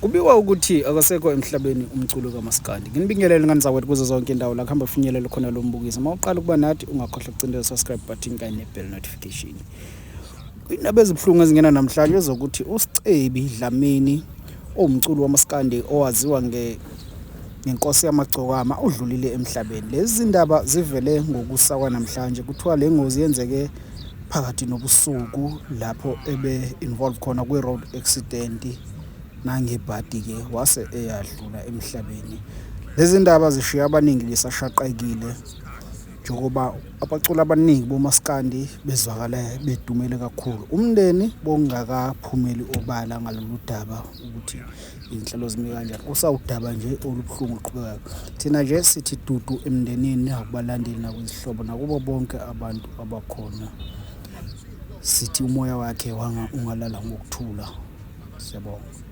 Kubikwa ukuthi akasekho emhlabeni umculi kaMaskandi. Nginibingelele ngane zakwethu kuzo zonke indawo la kuhamba finyelele khona lo mbukiso. Uma uqala ukuba nathi ungakhohlwa ukucindeza subscribe button kanye ne-bell notification. Indaba ezibuhlungu ezingena namhlanje ezokuthi uScebi Dlamini owumculi wamaskandi owaziwa nge ngenkosi yamagcokama udlulile emhlabeni. Lezi zindaba zivele ngokusa kwanamhlanje. Kuthiwa le ngozi yenzeke phakathi nobusuku lapho ebe involve khona kwi-road accident nangebhadi-ke wase eyadlula emhlabeni. Lezi ndaba zishiya abaningi besashaqekile njengoba abaculi abaningi bomaskandi bezwakala bedumele kakhulu. Umndeni bongakaphumeli obala ngalolu daba ukuthi izinhlelo zimi kanjani. Kusawudaba nje olubuhlungu oluqhubekayo. Thina nje sithi dudu emndenini nakubalandeli nakwizihlobo nakubo bonke abantu abakhona. Sithi umoya wakhe wanga ungalala ngokuthula. Siyabonga.